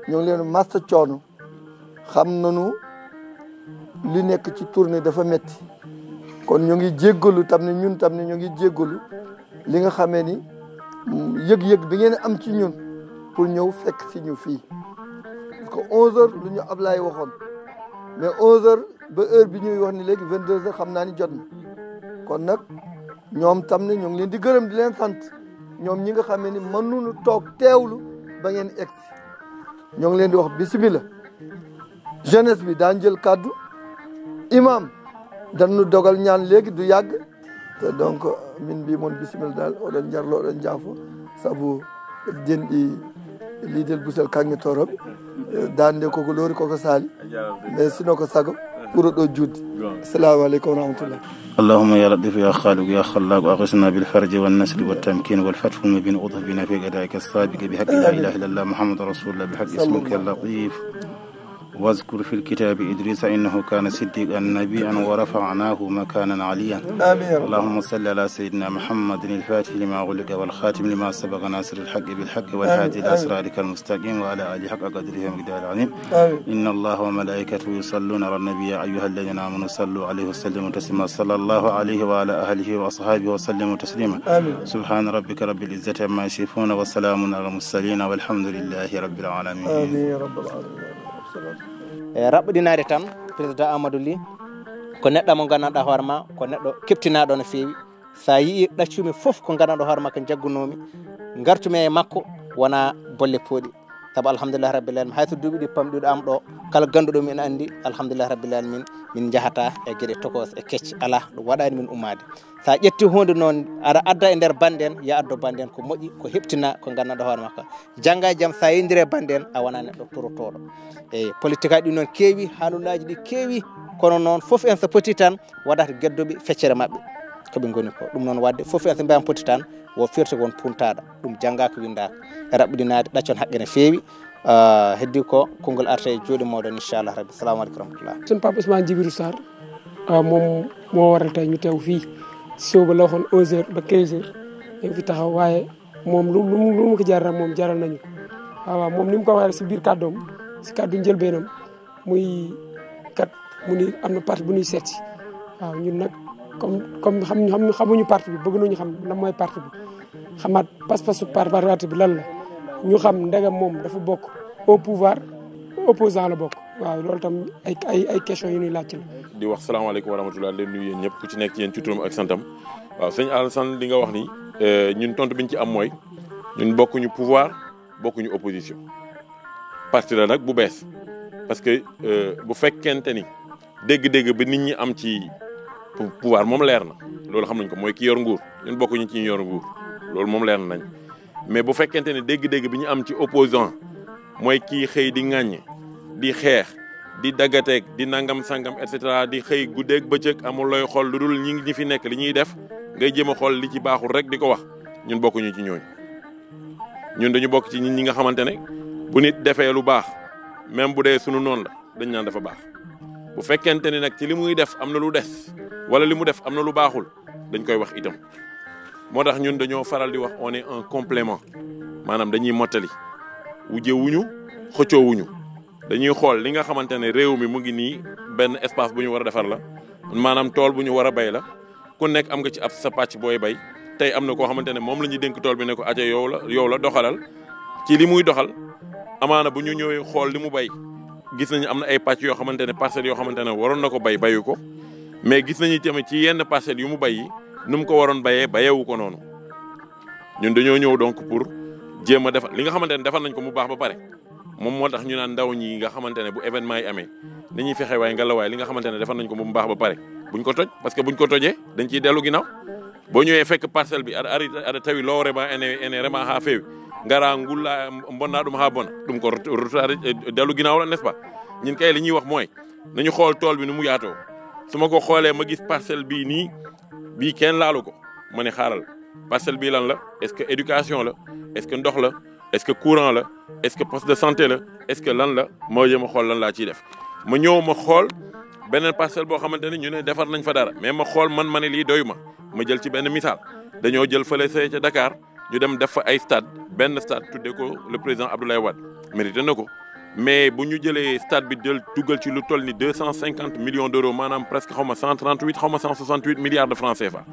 ñoo ngi leen masta coono xam nañu li nekk ci tournée dafa metti kon ñu ngi jéggalu tam ne ñun tam ne ñu ngi jéggalu li nga xamee ni yëg-yëg bi ngeen am ci ñun pour ñëw fekk si ñu fii parce que 11h lu ñu Ablaye waxoon mais 11h ba heure bi ñuy wax ni léegi 22h xam naa ni jot na kon nag ñoom tam ne ñu ngi leen di gërëm di leen sant ñoom ñi nga xamee ni mënuñu toog teewlu ba ngeen egg si ñoo ngi leen di wax bismillah jeunesse bi daan jël kàddu imam dañu dogal ñaan léegi du yàgg te donc min mbi moon bisimilla dal oɗon jarlo oɗon jaafo saabu denɗi liidel busel kanŋe toroɓe dande koko loori koko saali mais sino ko sago ɓuuro ɗo judde assalamu aleykum wa rahmatullah اللهم يا لطيف يا خالق يا خلاق أغثنا بالفرج والنسل والتمكين والفتح المبين أضف بنا في غدائك السابق بحق لا إله إلا الله محمد رسول الله بحق اسمك اللطيف واذكر في الكتاب إدريس إنه كان صديقا نبيا ورفعناه مكانا عليا آمين. اللهم صل على سيدنا محمد الفاتح لما غلق والخاتم لما سبق ناصر الحق بالحق والهادي إلى صراطك المستقيم وعلى آله حق قدره ومقداره العظيم إن الله وملائكته يصلون على النبي يا أيها الذين آمنوا صلوا عليه وسلموا تسليما صلى الله عليه وعلى آله وأصحابه وسلموا تسليما سبحان ربك رب العزة عما يصفون وسلام على المرسلين والحمد لله رب العالمين آمين رب العالمين raɓɓinade tan président Amadou Ly ko neɗɗo mo gandanɗa hoore ma ko neɗɗo keptinaɗo no fewi sa yii ɗaccumi foof ko gandanɗo hoore ma ko jaggunomi gartumi e makko wona bolle pooɗi saabu alhamdulillah rabbil alamin hayso duuɓi ɗi pamɗiɗo am ɗo kala ganduɗo min andi alhamdulillah rabbil alamin min jahata e gueɗe tokos e kecce ala ɗum waɗani min ummade sa ƴetti hunde noon aɗa adda e nder bande en ya addo bande en ko moƴƴi ko heptina ko gandanɗo hoore makko jangga e jaam sa yindiri e bande en a wona neɗɗo torotoɗo eyyi politique aji ɗi noon keewi haalullaji ɗi keewi kono noon foof en so poti tan waɗata geddoɓe feccere mabɓe koɓe goni ko ɗum noon wadde foof en so mbiyama poti tan wo firti won puntaɗo ɗum janggaka windaka e raɓɓinade ɗaccon haqqe ne feewi heddi ko konngol arta e jooɗi moɗon inchallah rabbi salamu aleykum rahmatullah sun Pape Ousmane Djibril Sarr moom moo waral tey ñu teew fii suba la waxoon 11h ba 15h ñu fi taxaw waaye moom lu mu ko jaral moom jaral nañu waaw moom ni mu ko waxee si biir kàddoom si kàddu njëlbeenam muy kat mu ni am na parti bu ñuy seet si waaw ñun nag comme xamuñu parti bi bëgg nañu xam lan mooy parti bi xamaat pas-pasu parti bi lan la ñu xam ndegam moom dafa bokk au pouvoir opposant la bokk waaw loolu tam ay questions yu ñuy laajte la. di wax salaamaaleykum wa rahmatulah leen nuyu yéen ñëpp ku ci nekk yéen ci turam ak santam waaw sëñ Alassane li nga wax ni ñun tontu biñ ci am mooy ñun bokkuñu pouvoir bokkuñu opposition. parti la nag bu bees parce que bu fekkente ni dégg-dégg bi nit ñi am ci pouvoir moom leer na loolu xam nañ ko mooy ki yor nguur ñun bokkuñu ci yor nguur loolu moom leer nañ mais bu fekkente ne dégg-dégg bi ñu am ci opposant mooy kii xëy di ŋàññ di xeex di daggateeg di nangam sangam et cetera di xëy guddeeg bëccëg amul looy xool lu dul ñi fi nekk li ñuy def ngay jéem a xool li ci baaxul rek di ko wax ñun bokkuñu ci ñooñu ñun dañu bokk ci ñi nga xamante ne bu nit defee lu baax même bu dee sunu noonu la dañ naan dafa baax bu fekkente ni nag ci li muy def am na lu des wala li mu def am na lu baaxul dañ koy wax itam moo tax ñun dañoo faral di wax on est un complément maanaam dañuy mottali wujjewuñu xëccoowuñu dañuy xool li nga xamante ne réew mi mu ngi nii benn espace bu ñu war a defar la maanaam tool bu ñu war a bay la ku nekk am nga ci ab sa pàcc booy bay tey am na koo xamante ne moom la ñuy dénk tool bi ne ko aca yow la doxalal ci li muy doxal amaana bu ñu ñëwee xool li mu bay gis nañu am na ay pàcc yoo xamante ne parcelles yoo xamante ne waroon na ko bayu ko mais gis nañu tamit ci yenn parcelles yu mu bay yi nu mu ko waroon bayewu ko noonu ñun dañoo ñëw donc pour jéem a defar li nga xamante ne defar nañ ko mu baax ba pare moom moo tax ñu naan ndaw ñi nga xamante ne bu événement yi amee nañuy fexe waaye ngelawaay li nga xamante ne defar nañ ko mu baax ba pare buñ ko toj parce que buñ ko tojee dañ ciy dellu ginnaaw boo ñëwee fekk parcelle bi aɗa tawi lowre ma ene rema ha feewi ngara ngulla bonna ɗum ha bona ɗum ko rutade dellu ginnaaw la n'est-ce pas ñun kay li ñuy wax mooy nañu xool tool bi nu mu yaatoo su ma ko xoolee ma gis parcelle bii nii bii kenn laalu ko ma ne xaaral parcelle bii lan la est-ce que éducation la est-ce que ndox la est-ce que courant la est-ce que poste de santé la est-ce que lan la moo jëm a xool lan laa ciy def ma ñëw ma xool beneen parcelle boo xamante ne ñu ne defar nañ fa dara mais ma xool man ma ne lii doyu ma jël ci benn misaal dañoo jël fële see ca Dakar ñu dem def fa ay stade benn stade tuddee ko le président Abdoulaye Wade mérité na ko mais bu ñu jëlee stade bi dugal ci lu toll ni 250 millions d'euros maanaam presque xaw ma 138 xaw ma 168 milliards de francs CFA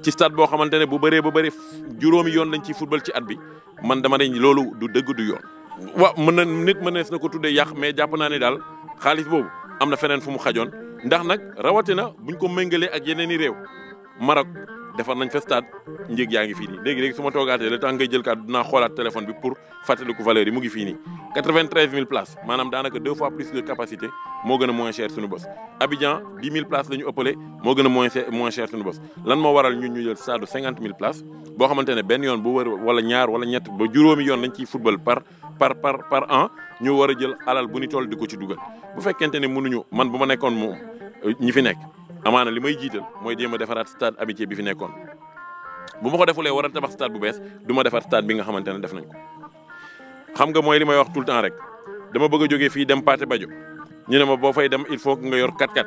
ci stade boo xamante ne bu bëree ba bëri juróomi yoon lañ ciy football ci at bi man dama ne loolu du dëgg du yoon. waaw nit mënees na ko tuddee yàq mais jàpp naa ne daal xaalis boobu am na feneen fu mu xajoon ndax nag rawatina buñ ko méngalee ak yeneen i réew Maroc defar nañ fa stade njëg yaa ngi fii nii léegi su ma toogaatee le temps ngay jël kàddu dinaa xoolaat téléphone bi pour fàttaliku valeur yi mu ngi fii nii 93 000 places maanaam daanaka 2 fois plus de capacité moo gën a moins cher suñu bos. Abidjan 10 000 places la ñu ëppale moo gën a moins cher suñu bos lan moo waral ñun ñu jël stade 50 000 places boo xamante ne benn yoon bu wër wala ñaar wala ñett ba juróomi yoon lañ ciy football par an ñu war a jël alal bu ni toll di ko ci dugal bu fekkente ne mënuñu man bu ma nekkoon moom ñi fi nekk. amaana li may jiital mooy jéem a defaraat stade Amitié bi fi nekkoon bu ma ko defulee war a tabax stade bu bees du ma defar stade bi nga xamante ne def nañ ko xam nga mooy li may wax tout le temps rek dama bëgg a jógee fii dem Pathé Badio ñu ne ma boo fay dem il faut que nga yor 4x4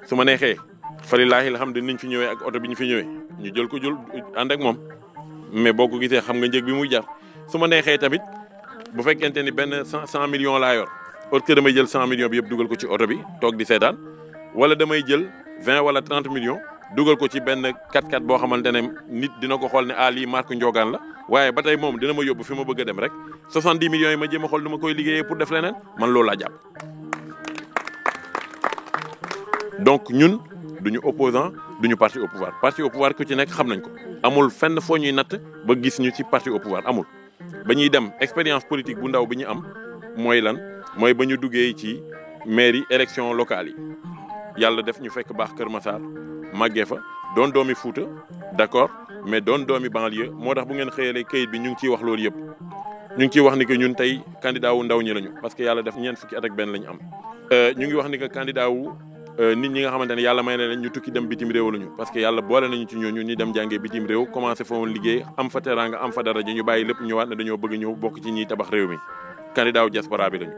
su ma neexee falilaahi alhamdulilah niñ fi ñëwee ak oto bi ñu fi ñëwee ñu jël ko ànd ak moom mais boo ko gisee xam nga njëg bi muy jar su ma neexee tamit bu fekkente ni benn 100 millions laa yor parce que damay jël 100 millions bi yëpp dugal ko ci oto bi toog di seetaan wala damay jël 20 wala 30 millions dugal ko ci benn 4x4 boo xamante ne nit dina ko xool ne lii marque Ndiogaan la waaye ba tey moom dina ma yóbbu fi ma bëgg a dem rek 70 millions yi ma jéem a xool nu ma koy liggéeyee pour def leneen man loolu laa jàpp. donc ñun duñu opposant duñu parti au pouvoir parti au pouvoir ku ci nekk xam nañ ko amul fenn foo ñuy natt ba gis ñu ci parti au pouvoir amul. ba ñuy dem expérience politique bu ndaw bi ñu am mooy lan mooy ba ñu duggee ci mairie élection locale yi. yàlla def ñu fekk baax Kër Massar màggee fa doon doomi Fuuta d'accord mais doon doomi banlieue moo tax bu ngeen xëyalee kayit bi ñu ngi ciy wax loolu yëpp ñu ngi ciy wax ni que ñun tey candidat wu ndaw ñi lañu parce que yàlla def ñeent fukki at ak benn lañu am. ñu ngi wax ni que candidat wu nit ñi nga xamante ne yàlla may na leen ñu tukki dem bitim réew lañu parce que yàlla boole nañu ci ñooñu ñu dem jàngee bitim réew commencé fa woon liggéey am fa teraanga am fa daraja ñu bàyyi lépp ñëwaat ne dañoo bëgg ñëw bokk ci ñiy tabax réew mi candidat wu diaspora bi lañu.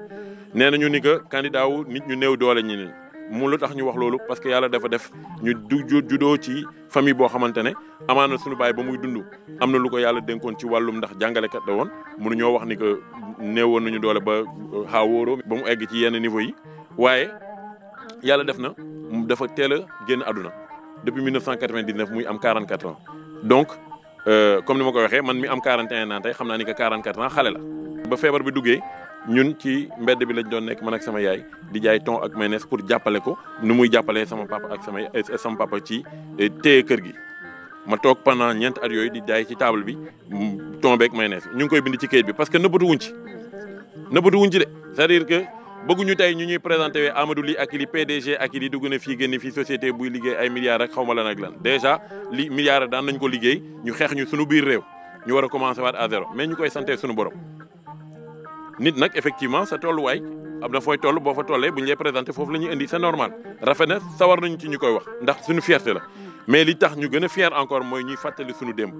nee nañu ni que candidat wu nit ñu néew doole ñi mu lu tax ñu wax loolu parce que yàlla dafa def ñu juddoo ci famille boo xamante ne amaana suñu baay ba muy dund am na lu ko yàlla dénkoon ci wàllum ndax jàngalekat la woon mënuñoo wax ni que néewoon nañu doole ba xaawóoroo ba mu egg ci yenn niveau yi waaye yàlla def na dafa teel a génn àdduna depuis 1999 muy am 44 ans donc comme ni ma ko waxee man mi am 41 ans tey xam naa ni que 44 ans xale la ba feebar bi duggee ñun ci mbedd bi lañ doon nekk man ak sama yaay di jaay thon ak mayonnaise pour jàppale ko nu muy jàppalee sama papa ak sama papa ci téye kër gi. ma toog pendant ñeent at yooyu di jaay ci table bi thon beeg mayonnaise ñu ngi koy bind ci kayit bi parce que nëbbatu wuñ ci de c'est-à-dire que bëgguñu tey ñu ñuy présenté wee Amadou Ly ak li PDG ak li dugg na fii génn fii société buy liggéey ay milliards ak xaw ma lan ak lan déjà li milliards daan nañ ko liggéey ñu xeex ñu suñu biir réew ñu war a commencé waat à zéro mais ñu koy santé suñu borom. nit nag effectivement sa tolluwaay am na fooy toll boo fa tollee bu ñu lay présenté foofu la ñuy indi c'est normal rafet na sawar nañu ci ñu koy wax ndax suñu fierté la mais li tax ñu gën a fier encore mooy ñuy fàttali suñu démb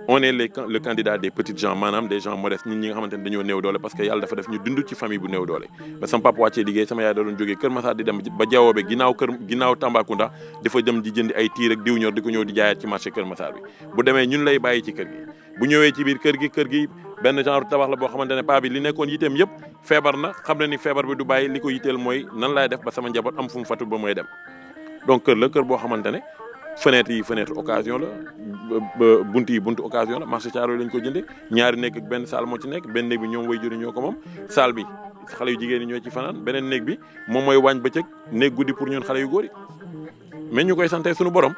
on est le candidat des petites gens maanaam des gens modestes ñi nga xamante ne dañoo néew doole parce que yàlla dafa def ñu dund ci famille bu néew doole ba sama papa wàccee liggéey sama yaay da doon jógee Kër Massar di dem ba Diaobé ginnaaw Tambacounda dafa dem di jëndi ay tiir ak diw ñor di ko ñëw di jaayaat ci marché Kër Massar bi bu demee ñun lay bàyyi ci kër gi bu ñëwee ci biir kër gi benn genre tabax la boo xamante ne paa bi li nekkoon yiteem yëpp feebar na xam na ni feebar bi du bàyyi li ko yiteel mooy nan laay def ba sama njaboot am fu mu fatu ba mooy dem donc kër la kër boo xamante ne fenêtre occasion la buntu occasion la marché Thiaroye lañ ko jëndee ñaari nekk ak benn salle moo ci nekk benn néeg bi ñoom way juri ñoo ko moom salle bi xale yu jigéen ñi ñoo ci fanaan beneen néeg bi moom mooy waañ bëccëg néeg guddi pour ñun xale yu góor yi mais ñu koy sante suñu borom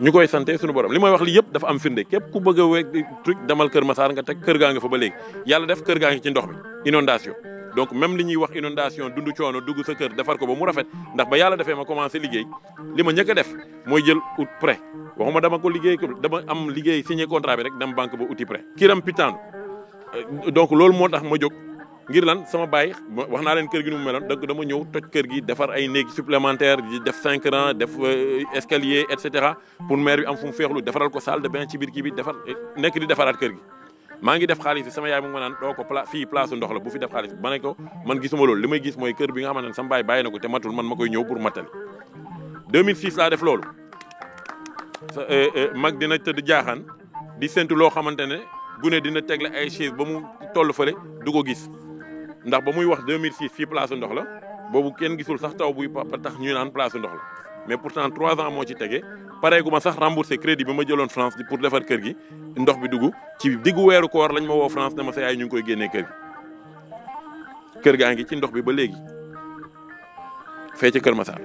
li may wax li yëpp dafa am firnde képp ku bëgg a weeg truc demal Kër Massar nga teg kër gaa nga fa ba léegi yàlla def kër gaa ngi ci ndox mi inondation donc même li ñuy wax inondation dund coono dugg sa kër defar ko ba mu rafet ndax ba yàlla defee ma commencé liggéey li ma njëkk a def mooy jël ut prêt waxuma dama ko liggéey dama am liggéey signé contrat bi rek dem banque ba uti prêt kiram pitaanu donc loolu moo tax ma jóg ngir lan sama baay wax naa leen kër gi nu mu meloon donc dama ñëw toj kër gi defar ay néeg supplémentaire di def 5 rangs def escalier et cetera pour maire bi am fu mu feexlu defaral ko salle de bain ci biir kii bi defar nekk di defaraat kër gi maa ngi def xaalis bi sama yaay mu ngi ma naan doo ko fii place ndox la bu fi def xaalis bi ma ne ko man gisuma loolu li may gis mooy kër bi nga xamante ne sama baay bàyyi na ko te matul man ma koy ñëw pour mattali 2006 laa def loolu mag dina tëdd jaaxaan di séntu loo xamante ne gune dina tegle ay chaise ba mu toll fële du ko gis ndax ba muy wax 2006 fii place ndox la boobu kenn gisul sax taw buy tax ñuy naan place ndox la mais pourtant 3 ans moo ci tege pareegu ma sax remboursé crédit bi ma jëloon France pour defar kër gi ndox bi dugg ci diggu weeru koor lañ ma woo France ne ma sa yaay ñu ngi koy génnee kër gaa ngi ci ndox bi ba léegi fee ca Kër Massar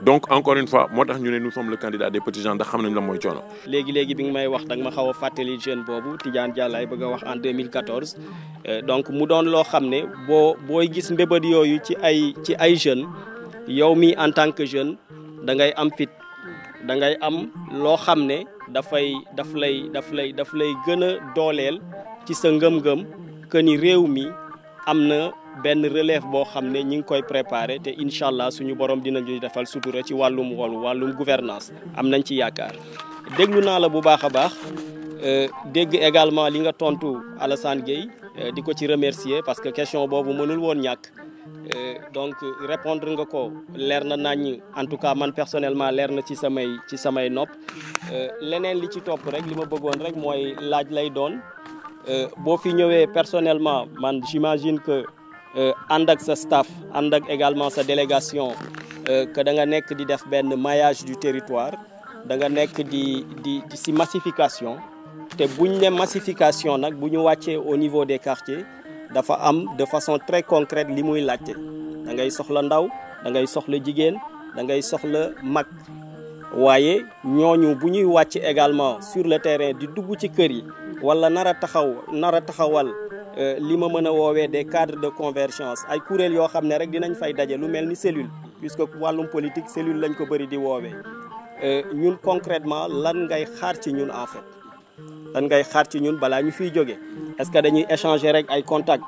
donc encore une fois moo tax ñu ne nous sommes le candidat des petits gens ndax xam nañ la mooy coono. léegi bi nga may wax danga ma xaw a fàttali jeune boobu Tidiane Diallo ay bëgg a wax en 2014 donc mu doon loo xam ne booy gis mbébét yooyu ci ay jeunes yow mi en tant que jeune da ngay am fit da ngay am loo xam ne daf lay gën a dooleel ci sa ngëm-ngëm que ni réew mi am na benn relève boo xam ne ñi ngi koy préparé te incha allah suñu borom dinañu defal sutura ci wàllum gouvernance am nañ ci yaakaar déglu naa la bu baax a baax dégg également li nga tontu Alassane Gueye di ko ci remercier parce que question boobu mënul woon ñàkk donc répondre nga ko leer na nañ en tout cas man personnellement leer na ci samay nopp leneen li ci topp rek li ma bëggoon rek mooy laaj lay doon boo fi ñëwee personnellement man j'imagine que ànd ak sa staff ànd ak également sa délégation que da nga nekk di def benn maillage du territoire da nga nekk di si massification te buñ ne massification nag bu ñu wàccee au niveau des quartiers dafa am de façon très concrète li muy laajte da ngay soxla ndaw da ngay soxla jigéen da ngay soxla mag waaye ñooñu bu ñuy wàcc également sur le terrain di dugg ci kër yi wala nar a taxawal li ma mën a woowee des cadres de convergence ay kuréel yoo xam ne rek dinañ fay daje lu mel ni cellule puisque wàllum politique cellule lañ ko bëri di woowee ñun concrètement lan ngay xaar ci ñun en fait lan ngay xaar ci ñun balaa ñu fiy jóge est-ce que dañuy échanger rek ay contacts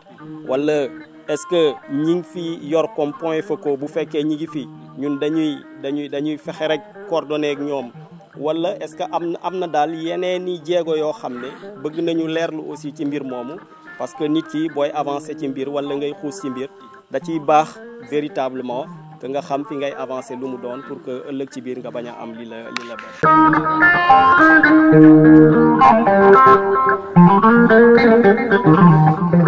wala est-ce que ñi ngi fi yor comme point focaux bu fekkee ñi ngi fi ñun dañuy fexe rek coordonner ak ñoom wala est-ce que am na daal yeneen i jéego yoo xam ne bëgg nañu leerlu aussi ci mbir moomu parce que nit ki booy avancer ci mbir wala ngay xuus ci mbir da ciy baax véritablement que nga xam fi ngay avancer lu mu doon pour que ëllëg ci biir nga bañ a am li la